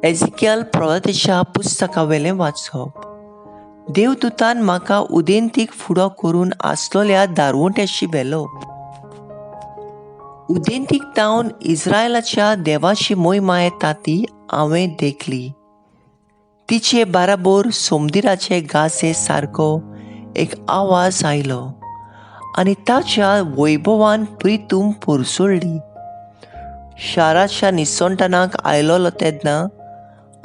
एझिकियल प्रवादेच्या पुस्तकावेलें वाचप. देवदूतान म्हाका उदेंतीक फुडो करून आसलोल्या दारवंट्याशी व्हेलो. उदेंतीक तावन इस्रायलाच्या देवाची मोहिमा येता ती हांवें देखली. तिचे बाराबोर सोमदिराचे गासे सारको एक आवाज आयलो आनी ताच्या वैभवान प्रितूम पोरसोळ्ळी. शाराच्या निसणटणाक आयलोलो तेन्ना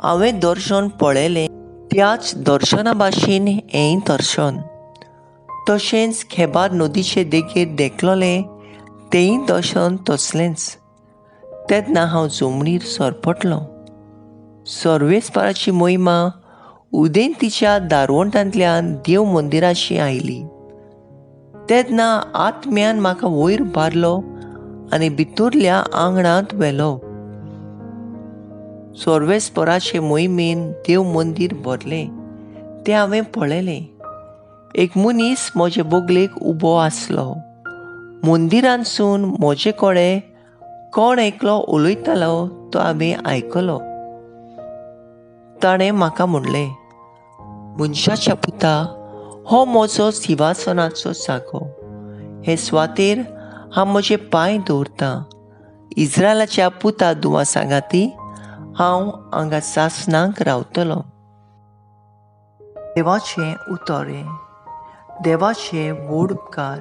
हांवें दर्शन पळयलें, त्याच दर्शना भाशेन हेंय दर्शन. तशेंच खेबार नदीचे देगेर देखलोलें तेंय दर्शन तसलेंच. तेन्ना हांव जमनीर सरपटलो. सर्वेस्पराची मोहिमा उदेंतीच्या दारवंटांतल्यान देव मंदिराशी आयली. तेन्ना आत्म्यान म्हाका वयर भारलो आनी भितरल्या आंगणांत व्हेलो. सर्वेस्पराचे मोहिमेन देव मंदीर भरलें तें हांवें पळयलें. एक मनीस म्हजे बगलेक उबो आसलो. मंदिरांतसून म्हजे कडेन कोण एकलो उलयतालो तो हांवें आयकलो. ताणें म्हाका म्हणलें, मनशाच्या पुता, हो म्हजो शिंवासनाचो जागो. हे सुवातेर हांव म्हजे पांय दवरतां. इस्रायलाच्या पुता दुवा सांगाती हांव हांगा सासणाक रावतलो. देवाचें उतर हें, देवाचे व्हड उपकार.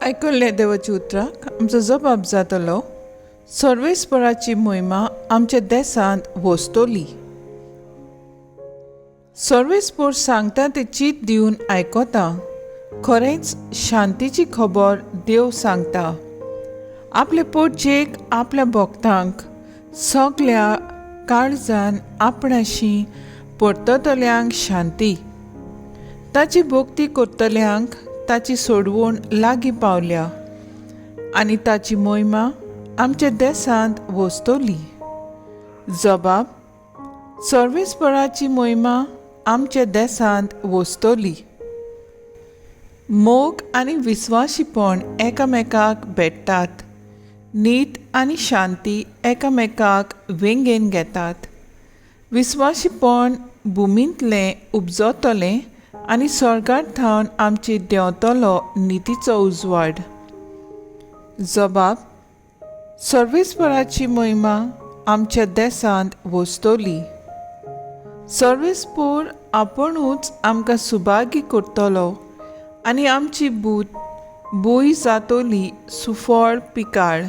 आयकल्ल्या देवाच्या उतराक आमचो जबाब जातलो, सर्वेस्पराची मोहिमा आमच्या देसांत वसतली. सर्वेस्पोर सांगता ते चीत दिवन आयकता. खरेंच शांतीची खबर देव सांगता. आपले पोटजेक आपल्या भक्तांक सगल्या काळजान आपणाशी परततल्यांक शांती. ताची भक्ती करतल्यांक ताची सोडवण लागीं पावल्या आनी ताची मोहिमा आमच्या देसांत वसतली. जबाब, सर्वेस्पराची मोहिमा आमच्या देसांत वसतली. मोग आनी विस्वाशीपण एकामेकाक भेट्टात. नीत आनी शांती एकामेकाक वेंगेन घेतात. विस्वाशीपण भुमींतलें उपजतलें आनी स्वर्गार थावन आमची देंवतलो नितीचो उजवाड. जबाब, सर्वेस्पराची मोहिमा आमच्या देसांत वसतली. सर्वेस्पोर आपुणूच आमकां सुभागी करतलो आनी आमची भूंय जातली सुफळ पिकाळ.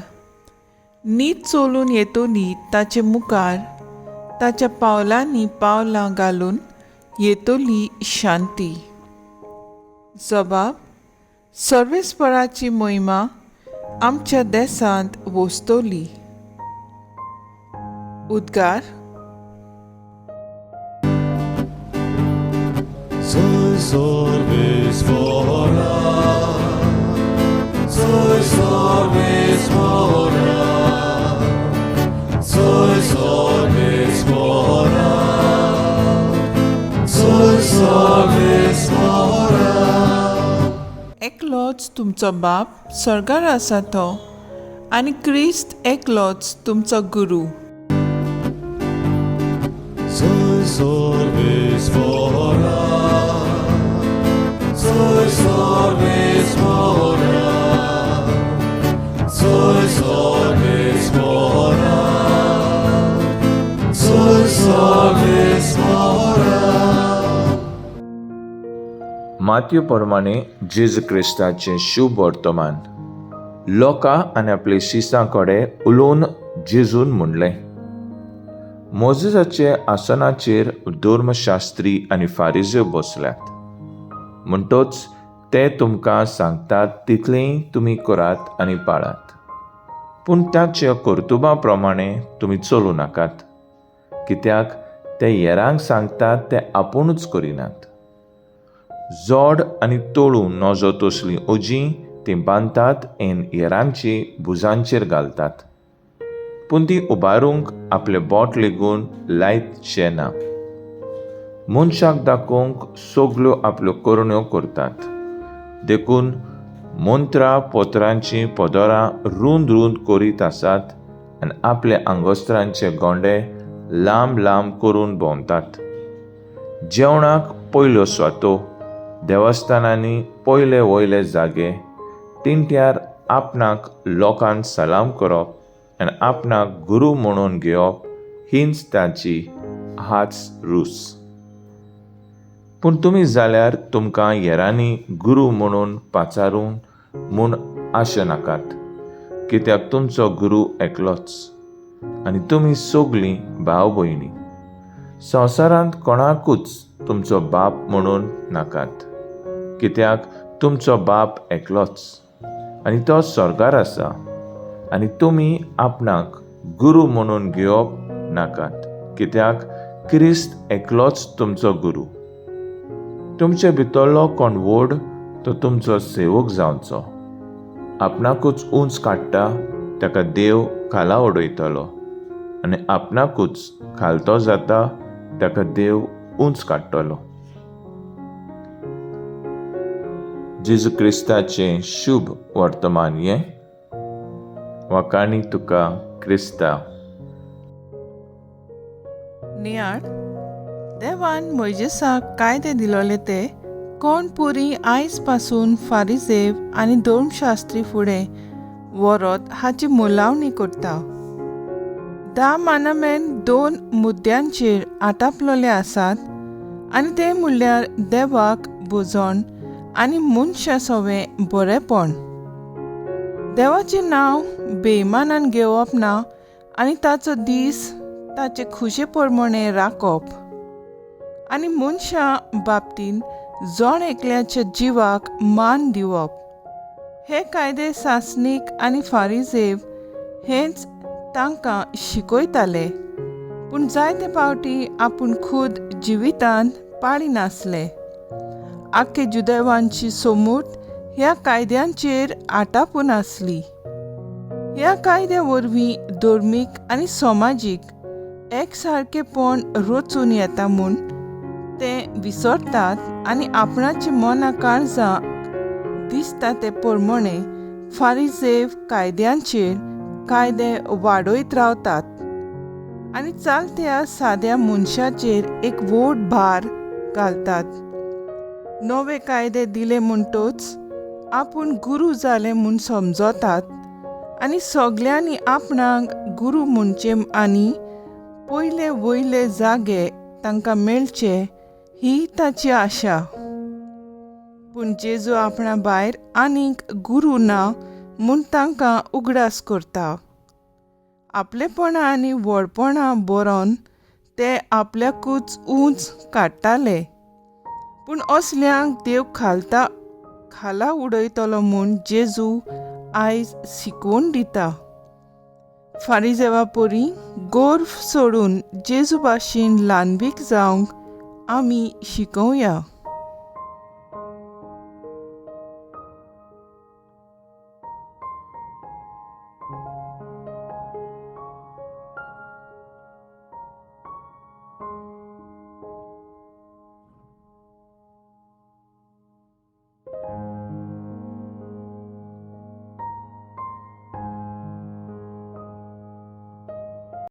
नीत चलून येतली ताचे मुखार, ताच्या पावलांनी पावलां घालून येतली शांती. जबाब, सर्वेस्पराची मोहिमा आमच्या देसांत वसतली. उद्गार. Soy sorvespora, soy sorvespora, soy sorvespora, soy sorvespora. एकलोच तुमचो बाप स्वर्गार आसा तो आनी क्रिस्त एकलोच तुमचो गुरू. Soy sorvespora, soy sorvespora, soy sorvespora, soy sorvespora. Matthew प्रमाणे जेजू क्रिस्ताचें शुभ वर्तमान. लोकां आनी आपल्या शिसां कडेन उलोवन जेजून म्हणलें, मोजेसाचे आसनाचेर धर्मशास्त्री आनी फारिज्यो बसल्यात, म्हणटच ते तुमकां सांगतात तितलेंय तुमी करात आनी पाळात, पूण ताच्या कर्तुबां प्रमाणे तुमी चलूं नाकात, कित्याक ते हेरांक सांगतात ते आपुणूच करिनात. जोड आनी तोळूं नजो तसलीं ओजीं तीं बांदतात आनी हेरांची भुजांचेर घालतात, पूण ती उबारूंक आपलें बोट लेगून लायतशें ना. मनशाक दाखोवंक सगल्यो आपल्यो करण्यो करतात, देखून मंत्रा पत्रांचीं पदरां रूंद रूंद करीत आसात आनी आपले आंगोस्त्रांचे गोंडे लांब लांब करून भोंवतात. जेवणाक पयल्यो स्वातो, देवस्थानांनी पयले वयले जागे, तिंट्यार आपणाक लोकांक सलाम करप आनी आपणाक गुरू म्हणून घेवप हीच ताची हाच रूच. पूण तुमी जाल्यार तुमकां हेरांनी गुरू म्हणून पाचारूंक म्हूण आशे नाकात, कित्याक तुमचो गुरू एकलोच आनी तुमी सगलीं भाव भयणी. संवसारांत कोणाकूच तुमचो बाप म्हणून नाकात, कित्याक तुमचो बाप एकलोच आनी तो स्वर्गार आसा. आनी तुमी आपणाक गुरू म्हणून घेवप नाकात, कित्याक क्रिस्त एकलोच तुमचो गुरू. तुमचे भितरलो कोण व्हड तो तुमचो सेवक जावचो. आपणाकूच उंच काडटा ताका देव खाला उडयतलो आनी आपणाकूच खालतो जाता ताका देव उंच काडटलो. जेजू क्रिस्ताचें शुभ वर्तमान हें. वाखाणी तुका क्रिस्ता. नियाळ देवान मोयजेसाक कायदे दिलोले ते कोण पुरी आयज पासून फारिजेव आनी धर्मशास्त्री फुडें व्हरत हाची मोलावणी करता. 10 मानामेन 2 मुद्द्यांचेर आटापलेले आसात आनी ते म्हणल्यार देवाक भजण आनी मनशा सवें बरेंपण. देवाचें नांव बेमानान घेवप ना आनी ताचो दीस ताचे खुशे प्रमाणे राखप आनी मनशा बाबतीन जण एकल्याच्या जिवाक मान दिवप. हे कायदे सासणीक आनी फारिजेव हेंच तांकां शिकयताले, पूण जायते पावटी आपूण खुद जिवितांत पाळिनासले. आख्खे जुदेवांची सोमूट ह्या कायद्यांचेर आटापून आसली. ह्या कायद्या वरवीं धर्मीक आनी समाजीक एकसारकेपण रचून येता म्हूण ते विसरतात आनी आपणाची मना काळजां दिसता ते प्रमाणे फारिजेव कायद्यांचेर कायदे वाडयत रावतात आनी चालत्या साद्या मनशाचेर एक व्हड भार घालतात. नवे कायदे दिले म्हणटच आपूण गुरू जाले म्हूण समजतात आनी सगल्यांनी आपणाक गुरू म्हणचे आनी पयले वयले जागे तांकां मेळचे ही ताची आशा. पूण जेजू आपणा भायर आनीक गुरू ना म्हूण तांकां उगडास करता. आपलेपणां आनी व्हडपणां बरोवन ते आपल्याकूच उंच काडटाले, पूण असल्यांक देव खाला उडयतलो म्हूण जेजू आयज शिकोवन दिता. फारिजेवा परी गोर्व सोडून जेजू भाशेन ल्हानवीक जावंक आमी शिकोवया.